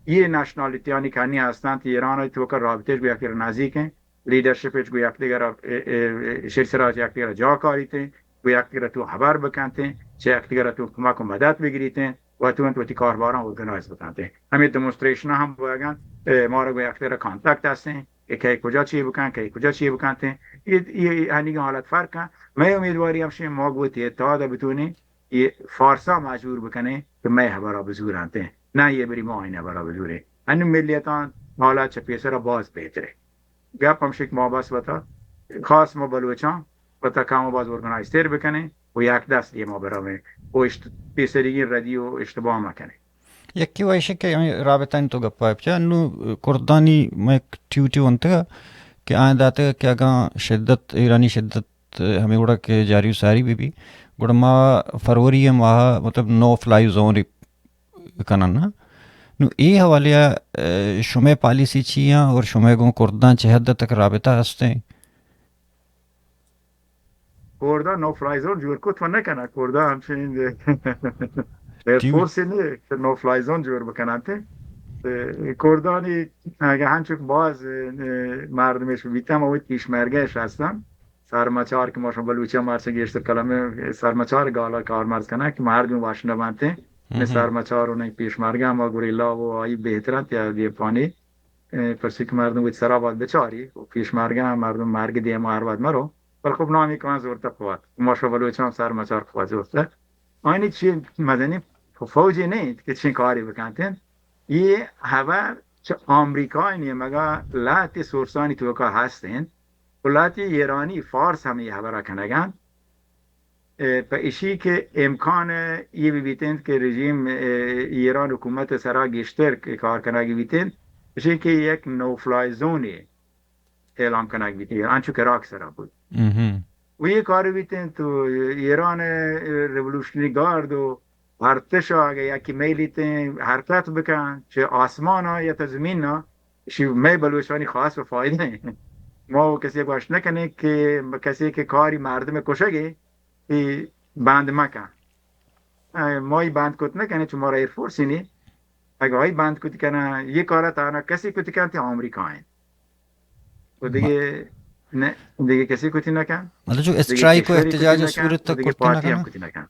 یہ نیشنالٹیانی کہ ہنی ہستنت، ایران توکا رابطہ گوں یکدگر نزدیک ہیں، لیڈرشپ اچ گوں یکدگر ءَ، اے، اے، اے، شری سرا چہ یکدگر ءَ جاہ کاریتیں، گوں یکدگر ءَ تو ہبر بکنتیں، چہ یکدگر ءَ تو کمک و مدد بگریتیں، و تو انت وتی کارباراں ارگنائز بکنتیں۔ ہمے ڈیمونسٹریشن ہم بوگن، اے، مارا گوں یکدگر ءَ کانٹیکٹ ہستیں، کہ کئے کجا چی بکن، کئے کجا چی بکنتیں۔ یہ، یہ ہنیگیں حالت فرق ہیں۔ مئے امیدواری ہمشیں ما گوں وتی اتحاد ءَ بتونیں یہ فارساں مجبور بکنیں کہ مئے ہبرا بزورانتیں، نہ یہ بری ما آئین ہبرا بزوریں۔ انو ملیتان حالا چہ پیسرا باز بہترے۔ گپ ہمشی کہ ما بس وتا، خاص ما بلوچاں، وتا کم و باز ارگنائز تر بکنیں و یک دست دیما برویں و اشت-، پیسریگیں ردی و اشتباہ مکنیں۔ یکی و ایشی کہ ہمیں رابطہ انت و گپا پچا، انو کردانی میں ٹیو ٹیو انتگا کہ آئیں داتگا کہ اگاں شدت، ایرانی شدت ہمے وڑا کہ جاری و ساری بہ بی، گڑا ما فروری ء ماہ ء مطلب نو فلائی زون کنن نا۔ نو اے حوالے ء، ء، شمئے پالیسی چی آں اور شمئے گوں کرداں چہ حد تک رابطہ ہستیں؟ کرداں نو فلائی زون جوڑ کت و نہ کناں۔ کرداں ہمچین ایئر ٹیم۔ فورس نے کہ نو فلائی زون جوڑ بکناں تے۔ تے کردانی اگہ ہنچک باز، ء، مردمش بیتم، اوت پیشمرگہ اش ہستم۔ سرمچار کہ ما شما بلوچی ء مرچی گیشتر کلمہ سرمچار گالا کارمرز کنن کہ مردم وش نہ بنت۔ نہ سرمچار و نہ پیشمرگہ، ہما گوریلا و آئی بہتر انت یا دیپانی، ء، پرچی کہ مردم وتی سرا باید بچاری و پیشمرگہ ہم مردم مرگ دیما ہر وقت مرو۔ بل خب نامی کان زورتہ قوت، ما شما بلوچان سرمچار قوت زورتہ۔ آنی چی مزنی فوجی نہ انت کہ چین کاری بکنت انت۔ یہ ہبر چہ آمریکای نیمگا لہتی سورسانی توکا ہست انت و لہتی ایرانی فارس ہم یہ ہبرا کنگان۔ ء، پہ اشی کہ امکان یہ بہ بیت انت کہ رژیم، ء، ایران حکومت سرا گیشتر کہ کار کنگ بیت انت، اشی کہ یک نو فلائی زونے اعلان کنگ بیت، انچو کہ عراق سرا بود۔ و یہ کار بیت انت تو ایران ریولوشنری گارڈ و ارتش اگہ یکی میلیتیں حرکت بکن، چہ آسمان ء یا تا زمین ء، اشی مئے بلوچانی خاص و فائدہ ہیں۔ ما و کسی گوش نہ کنیں کہ کسی کہ کاری مردم کشگے، ای بند مکن۔ اه، ما ای بند کت نہ کنیں، چون مارا ایئر فورس نی۔ اگہ آئی بند کت کنن، یہ کارا تانا کسی کت کنت، آمریکا ہیں۔ و دیگه نه، دیگه کسی کتی نکن۔ مطلب چو دیگه اسٹرائک و کشوری کتی احتجاج نکن، صورت و دیگه تک کتی پارٹی هم نکنن۔ کتی نکن۔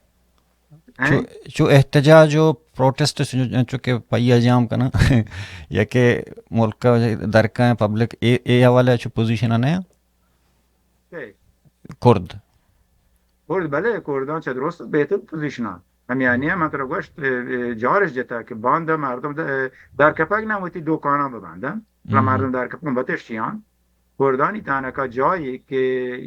چو، ہیں؟ چو احتجاج و پروٹسٹ چو، چو کہ پیا جام کنن یا کہ ملک درکاں پبلک اے، اے حوالہ چو پوزیشن نہ ہیں؟ کئے؟ کرد۔ کرد، بلے، کردان چہ درست بہتر پوزیشن ء۔ ہمیانی ء من ترا گوشت، اه، اه، جارش جتا کہ باندا مردم د-، اه، درکپگ نہ وتی دکاناں ببندن۔ بلے مردم درکپگ بتش چیان۔ کردانی تانکا جایی کہ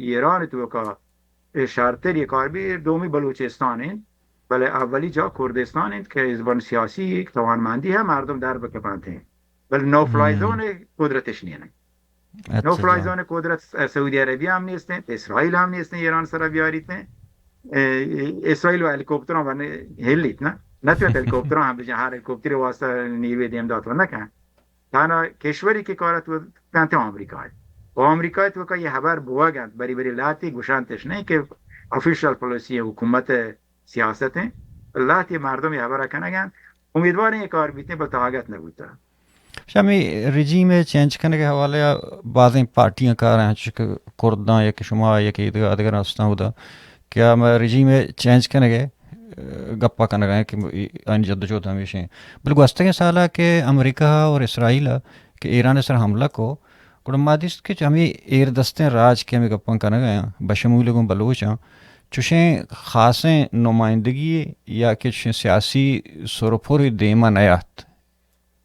ایران توکا، اه، شرتر یہ کار بی دومی بلوچستان انت، بلے اولی جا کردستان انت کہ زبان سیاسی یک توانمندی ہے مردم در بکپنت انت۔ بلے نو فلائی زون قدرتش نیه۔ نو فلائی زون قدرت س-، سعودی عربیہ ہم نیستیں، اسرائیل ہم نیستیں، ایران سرا بیاریتیں۔ اے، اے، اسرائیل و ہیلیکوپتراں ون ہلیت نا۔ نہ تو ہیلیکوپتراں ہم بجن، ہر ہیلیکوپتر واسطہ نیوے دیم دات و نہ کن۔ تانا کشوری کہ کارت و کنت آمریکا ہے۔ و امریکای توکا یہ خبر بوگ انت، بری بری لاتی گوشانتش نہیں کہ آفیشل پالیسی حکومت سیاست ہیں، لاتی مردم یہ خبر کنگ انت، امیدواریں یہ کار بیتیں، بل تاگت نبوتا۔ شمی رژیم چینج کنگ حوالے بازیں پارٹیاں کار ہیں، چونکہ کرداں یا کہ شما یا کہ ادگر استان ہودا کہ ہم رژیم چینج کنگ گپا کنگ ہیں کہ آنی جدوجہد ہمیش ہیں۔ بل گوستگیں سالا کہ امریکہ اور اسرائیل کہ ایران سر حملہ کو، گڑا ما دیست کہ ہمے ایر دستیں راج کہ ہمے گپاں کنگ ء آں، بشمول گوں بلوچ آں، چوشیں خاصیں نمائندگی یا کہ چوشیں سیاسی سرپر دیما نیات۔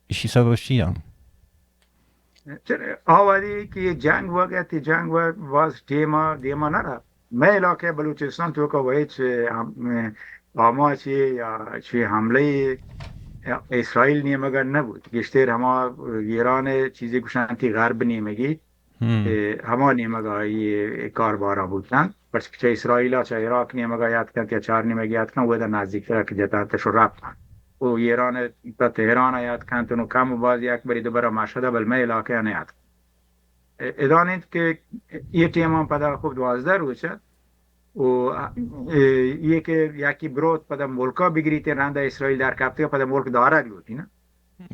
ایشی سبب چی آں؟ چرے، آ وہدی کہ یہ جنگ وقت، یہ جنگ وقت باز ٹیما دیما نہ رہا۔ مئے علاقہ بلوچستان توکا وہچ ہم-، آماچے یا چے حملے اسرائیل نیمگا نہ بوت۔ گیشتر ہما ایران چیزی گوشنتی غرب نیمگی ہم۔ اے، ہما نیمگا یہ کاربارا بوتن۔ پرچہ چہ اسرائیل چہ عراق نیمگا یاد کنت یا چار نیمگا یاد کنت، ودا نزدیکتر کہ جتنت شو رپتن۔ و ایران تا تہران یاد کنت، نو کم و باز یک بری دوبارہ مشہد، بل مئے علاقہ نیاد کنت۔ ادان انت کہ یہ ٹیمان پدا خوب دوازدہ روچ ات و، اے، یہ کہ یکی بروت پدا ملکا بگریت، رندا اسرائیل در کپتگ، پدا ملک دارگ لوٹی نا۔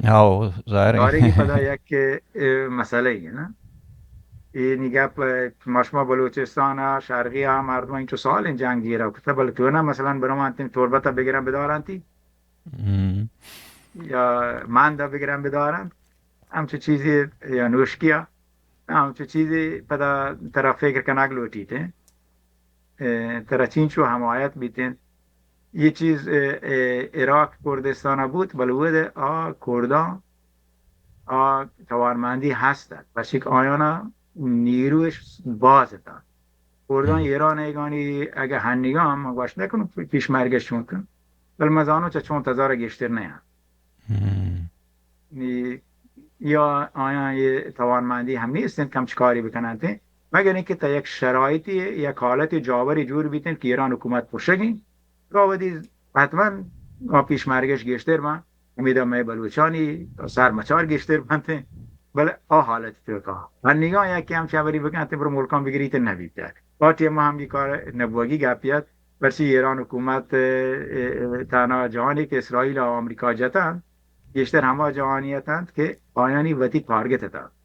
ہاو، ظاہر ہے۔ دارگی پدا یک، اے، مسئلہ ہی ہے نا۔ یہ نگپ، اے، مشما بلوچستان، شرقی ہم مردم انچو سال ہیں جنگ جیرا کتا، بل تو نا مثلاً برو انت تربت بگرن بدارنتی۔ ہم۔ یا ماندا بگرن بدارنت، ہمچو چیزی یا نوشکیا، ہمچو چیزی پدا ترا فکر کنگ لوٹیت، اے، ترا چینچو حمایت بیتین۔ یہ چیز، اے، اے، عراق کردستان بوت، بل ود آ کردان آ توانمندی ہست ات، پرچیک آیانا نیروش باز ات۔ کردان ہم۔ ایران ایگانی اگہ ہنیگان من گوش نکنم پیش مرگش چون کن، بل من زانو چہ چون تزار گیشتر نیان۔ ہم۔ نی-، یا آیان یہ توانمندی ہم نیست انت کم چکاری بکننت، مگر اینکہ تا یک شرایطی، یک حالت جاوری جور بیتن کہ ایران حکومت پوشگی، تو ودی حتماً آ پیش مرگش گیشتر من، امیدا مئے بلوچانی سر مچار گیشتر بنت، بلے آ حالت توکا ہنیگان یک کم چوری بکنت، برو ملکان بگریت نبیت۔ آ ٹیم ہم یہ کار نبوگی گپیت، پرچی ایران حکومت، اے، اے، تنها جہانی کہ اسرائیل و آمریکا جتن، گیشتر ہما جہانی اتنت کہ آیانی وتی تارگت اتنت۔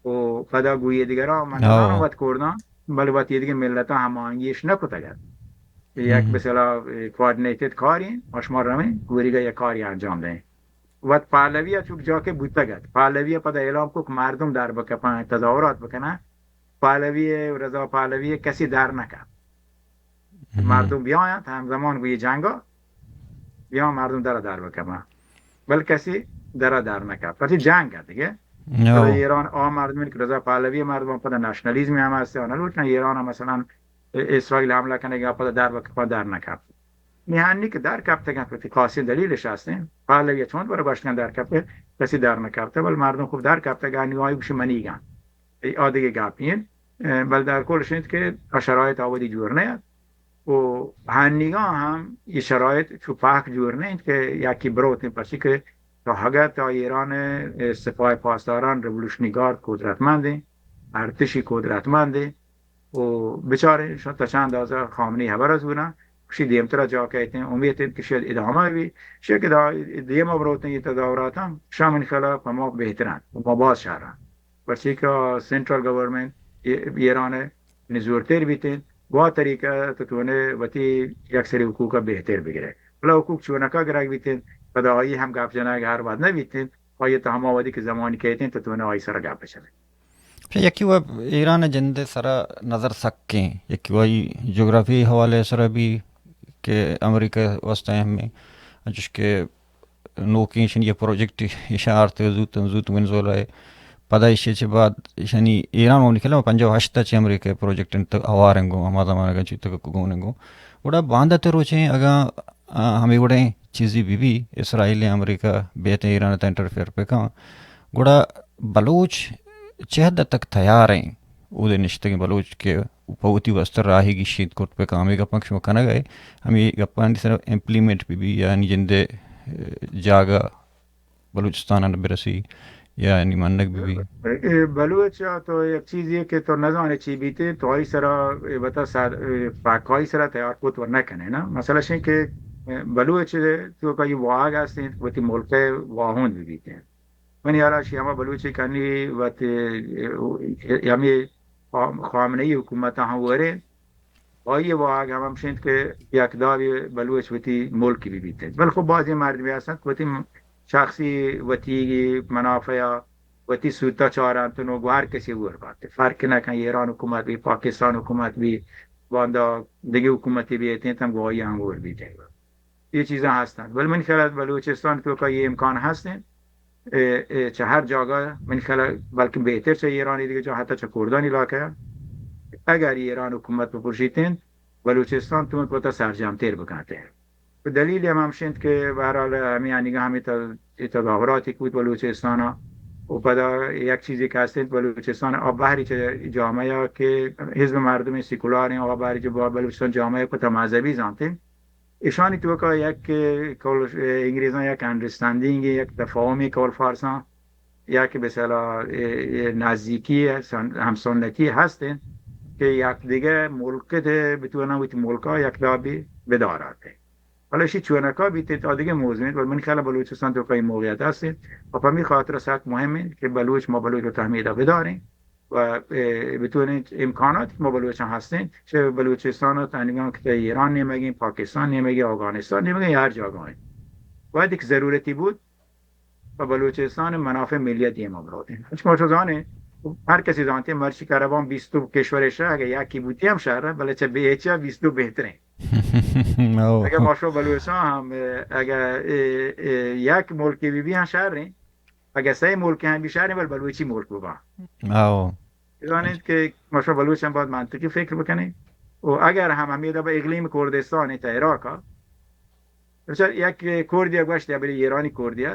و پدا گوئی دیگران من نزانم وت کردان، بلے وتی دیگه ملتان ہماہنگیش نکتگ ات۔ یک بہ اصطلاح، اے، کوآرڈینیٹڈ کاری، ما شما رویں، گوریگا یک کاری انجام دیں۔ وت پہلوی چوک جا کہ بوتگ ات۔ پہلوی پدا اعلام کو کہ مردم در بکپن، تظاہرات بکنن۔ پہلوی، رضا پہلوی کسی در نکپت۔ ہم۔ مردم بیاینت، ہمزمان گوی جنگا، بیا مردم در در بکپن۔ بل کسی در در نکپت۔ پرچی جنگ ات دیگه۔ پدا ایران آ مردم کہ رضا پہلوی مردم پدا نشنالیزم ہم ہست، آنها لوٹن ایران مثلاً اسرائیل حملہ کنگ یا پدا در بکپن، در نکپت۔ نی ہنی کہ در کپتگن، پرچی خاصی دلیلش ہستیں۔ پہلوی چون برو گوشتگن در کپت، کسی در نکپت، بل مردم خوب در کپتگن، نی آئی گوشی منیگن۔ ای آ دگہ گپی انت۔ اه، بل در کلش انت کہ آ شرایط آ وہدی جوڑ نیات۔ و ہنیگان ہم یہ شرایط چو پاک جوڑ نہ انت کہ یکی بروتیں، پرچی کہ تا اگہ تا ایران، اه، سپاہ پاسداران، ریولوشنری گارد قدرتمندیں، ارتشی قدرتمندیں، و بچاریں شما تا چند آزا خامنی خبر زوراں، کشی دیمترا جا کہتیں، امید انت کہ شاید ادامہ بھی، شاید کہ دا-، دیما بروتیں یہ تظاہراتاں، شام انشاءاللہ پہ ما بہتران، ما باز شہران۔ پرچی کہ سنٹرل گورنمنٹ ایران نزورتر بیتین، با طریقہ تو تونے وتی یک سری حقوق بہتر بگرے۔ بلا حقوق چونکا گرگ بیتین، پدا آئی ہم گپ جنگ ہر وقت نہ بیتین، آئی تو ہما وقتی کہ زمانی کہتین تو تونے آئی سر گپ بچنے۔ یکی و ایران جند سرا نظر سکیں، یکی و جغرافی حوالے سرا بھی کہ امریکہ واسطہ اہم ہے، انچوش کہ نوکیں ایشانی یک پروجیکٹ ایشاں آرتگ زوت زوت ونزویلا ء۔ پدا ایشی چہ بعد ایشانی ایران و نکلم پنجاہ و ہشت ء چہ امریکہ پروجیکٹ انت ہوار انگو ہما زمانگ چی تک گون انگو۔ گڑا باندات روچیں اگاں، آ، ہمیں وڑیں چیزی بی بی اسرائیل امریکہ بیت ایران تا انٹرفیئر پہ کن، گڑا بلوچ چہ حد تک تیار ہیں؟ اودے نشتگیں بلوچ کہ پہ وتی واسطہ راہی گیشینت کرت پہ کن، ہمے گپاں کہ شما کنگ ء، ہمے گپانی سر امپلیمنٹ بہ بی، یعنی جندے، ء، جاگہ بلوچستان ء برسی، یا یعنی منگ بہ بی؟ اے بلوچ ءَ تو یک چیزے کہ تو نزانے چی بیتے، تو آئی سرا، اے، وتا سر، اے، پاکائی سرا تیار کت و نہ کنے نا۔ مسئلہ شیں کہ، اے، بلوچ تو کا یہ واہگ ہستیں، وتی ملک ءِ واہند بہ بیتے۔ منی حالا شی ہما بلوچی کنی وتی، اے، ہمیں خام-، خامنہ‌ای حکومت ہم ورے، آئی واہگ ہم ہمشنت کہ یک دابی بلوچ وتی ملکی بہ بیت۔ بلے خب بازیں مردمی ہستنت کہ وتی شخصی وتی منافع ءَ وتی سوت ءَ چارنت نو گو ہر کسی ہور بات۔ فرق نہ کن ایران حکومت بی، پاکستان حکومت بی، باندا دگہ حکومتی بی اتیں تم گو آئی ہم ہور بیت۔ یہ چیزاں ہستنت۔ بلے من خیال بلوچستان تو کا یہ امکان ہستیں۔ اے، اے، چہ ہر جاگہ من خیال بلکہ بہتر چہ ایرانی دیگہ جا حتی چہ کردانی علاقہ۔ اگر ایران حکومت بپرشیتیں، بلوچستان تو کوتا سرجم تیر بکنتے۔ و دلیل ہم ہمشنت کہ بہرحال ہمیں انیگا ہمیں تا-، یہ تظاہراتی کوت بلوچستان و پدا یک چیزی کہ ہستیں بلوچستان آ بہری چہ جامعہ کہ حزب مردم سیکولار ہیں، آ بہری چہ با-، بلوچستان جامعہ کو تا مذہبی زانتے۔ ایشانی توکا یک کول، انگریزاں یک انڈرسٹینڈنگ، یک تفاہمی کول فارساں، یک مثلا، اے، اے نزدیکی سن-، ہم سنتی ہستیں کہ یک دیگہ ملک تے بتوانن وتی ملکا یک دابی بدارات۔ حالا اشی چونکا بیت تا دیگہ موضوع انت، ولی من خیال بلوچستان توکا این موقعیت ہستیں و پمی خاطر سک مهم انت کہ بلوچ ما بلوچ و تحمیدہ بداریں۔ و، اے، بتوانیں امکانات کہ ما بلوچاں ہستیں، چہ بلوچستان و تنگاں کہ ایران نیمگیں، پاکستان نیمگیں، افغانستان نیمگیں، ہر جاگہ ہیں۔ باید ایک ضرورتی بود و بلوچستان منافع ملیت دیما بروتیں۔ چون ما چو زانیں، ہر کسی زانتے مرچی کربان بیست کشور شہ، اگر یکی بوتی ہم شہر، بلے چہ بے-، چہ بیست بہتریں۔ او۔ اگر ما شو بلوچستان ہم، اگر، اے، اے، یک ملکی بی بی ہم شہریں، اگہ سئے ملک ہم بشاریں، بل بلوچی ملک ببا۔ او۔ بزانید کہ ما شما بلوچ ہم باید منطقی فکر بکنیں۔ و اگر ہم ہمیں دبا اقلیم کردستان تا عراق، بچار یک کردی گوشت یا بری ایرانی کردی،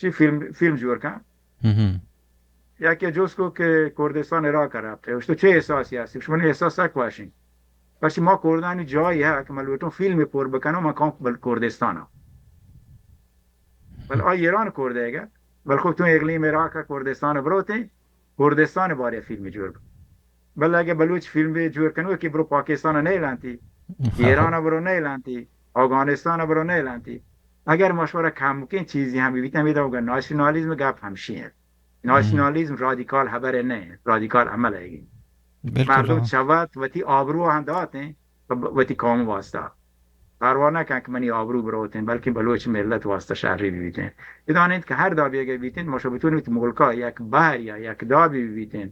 چی فیلم، فیلم جوڑ کن؟ ہم۔ یا کہ جوز کو کہ کردستان عراق رفت، تو چه احساسی هستی؟ شما احساس سک واشین۔ پس ما کردانی جایی ها که من لوٹوں فیلم پر بکنوں، من کام بل کردستان ها۔ بل آ ایران کردے گا، بل خب تو اقلیم عراق کردستان بروتے، کردستان بارے فیلم جوڑ بکن۔ بل اگه بلوچ فیلم جوڑ کنو کہ برو پاکستان نیلانتی، ایران برو نیلانتی، افغانستان برو نیلانتی۔ اگر مشورہ کمکین چیزی ہم بیتن، میدا اگر ناسیونالیزم گپ ہمشی ہے۔ ناسیونالیزم رادیکال خبر نہ، رادیکال عمل ہے۔ بالکل، مردم ہاں۔ چوت وتی آبرو ہم داتیں، وتی قوم واسطہ۔ پروا نہ کن کہ منی آبرو بروتیں، بلکہ بلوچ ملت واسطہ شہری بیتیں۔ بدانید کہ ہر دابی اگر بیتیں، ما شو بتونیں وتی ملکا یک بہر یا یک دابی بیتیں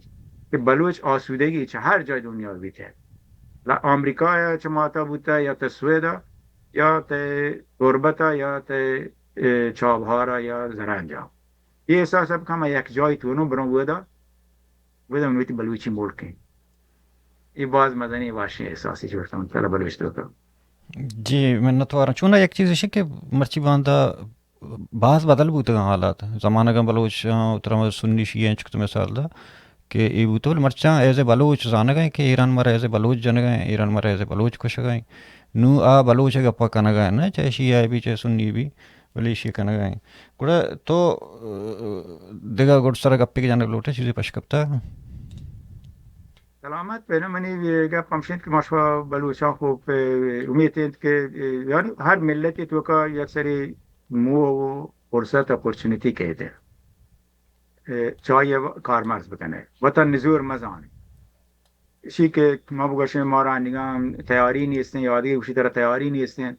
کہ بلوچ آسودگی چہ ہر جای دنیا بیتیں۔ لا آمریکا یا چہ ماتا بوتا یا تا سویدا یا تا تربتا یا تا، اے، چابہارا یا زرنجا۔ یہ احساس اب کہ ہم یک جای تونوں بروں ودا، ودا من وتی بلوچی ملک ہیں۔ یہ باز مزنی واشیں احساسی جوڑ کن ترا بلوچ تو۔ جی، منت وارم۔ چونا یک چیز اش کہ مرچی باندا باز بدل بوتگاں حالات۔ زمانگاں بلوچ، آ، ترا سنی شیعہ انچک تو مثال دا کہ اے بوتو، بلے مرچاں ایز اے بلوچ زانگا کہ ایران مارا ایز اے بلوچ جنگا، ایران مارا ایز اے بلوچ کشگا۔ نو آ بلوچ گپا کنگا نہ، چاہے شیعہ بی، چاہے سنی بی، بلے ایشی کنگا ایں۔ گڑا تو، آ، دگہ گڈ سرا گپے کہ جانگ لوٹے، چیزے پش کپتا؟ سلامت بینہ، منی گپ ہمشینت کہ ما شما بلوچاں خوب، اے، امیت انت کہ، اے، یعنی ہر ملت توکا یک سری مو و فرصت اپورچونیٹی کہتے۔ اے، چاہیے کارمرز بکنے۔ وطن نزور مزانے۔ اشی کہ ما بگوشیں مارا نگاہ تیاری نیستیں، یا دیگہ گوشی ترا تیاری نیستیں۔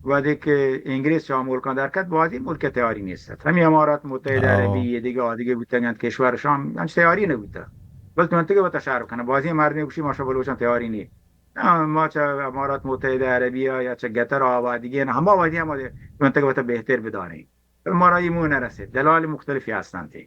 وہدے کہ انگریز چا ملکاں در کت، بازی ملک تیاری نیست۔ ہمیں امارات متحدہ عربی، یہ دیگہ، آ دیگہ بوتگ انت کشور شام، انچ تیاری نہ بوتا۔ بس تو انتگے وتا شہر بکنہ۔ بازی مردمی گوشی ما شو بلوچاں تیاری نیست۔ آ، ما چہ امارات متحدہ عربیہ یا چہ قطر آبادگی ہیں، ہما وہدی ہم تو انتگے وتا بہتر بداریں۔ مارا یہ مو نہ رسے، دلال مختلفی ہستن تھے۔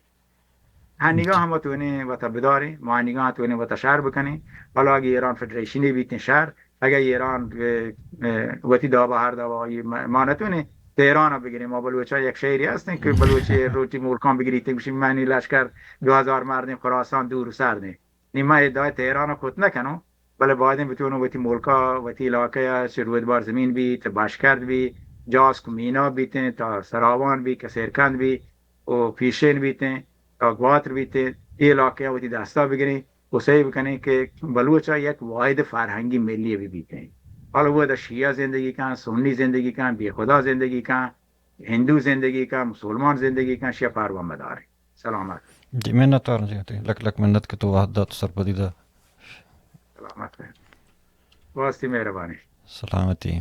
ہنیگا ہم تونے وتا بداریں، ما ہنیگا تونے وتا شہر بکنیں۔ حالا اگہ ایران فدریشنی بیتیں شہر، اگہ ایران، اے، اے، وتی دابا ہر دابا، یہ ما، ما نتونے تہران بگریں۔ ما بلوچا یک شہری ہستیں کہ بلوچی روٹی ملکان بگریتیں، گوشی منی لشکر دو ہزار مردیں، خراسان دور سردیں۔ نی ما ادعای تہران کت نکنوں، بلے بایدیں بتونوں وتی ملکا، وتی علاقہ یا چہ رودبار زمین بی، تا بشکرد بی، جاسک مینا بیتیں، تا سراوان بی، کسیرکند بی، و پیشین بیتیں، تا گواتر بیتیں، اے علاقہ وتی دستا بگریں و سعی بکنیں کہ بلوچا یک واحد فرہنگی ملی بھی بیتیں۔ حالا وہ دا شیعہ زندگی کن، سنی زندگی کن، بے خدا زندگی کن، ہندو زندگی کن، مسلمان زندگی کن، شیعہ پروا مداریں۔ سلامت۔ جی، منت وارم جی، لک لک منت کہ تو وہد دات، سرپدی دا۔ سلامت رہیں۔ واسطی مہربانی۔ سلامتی۔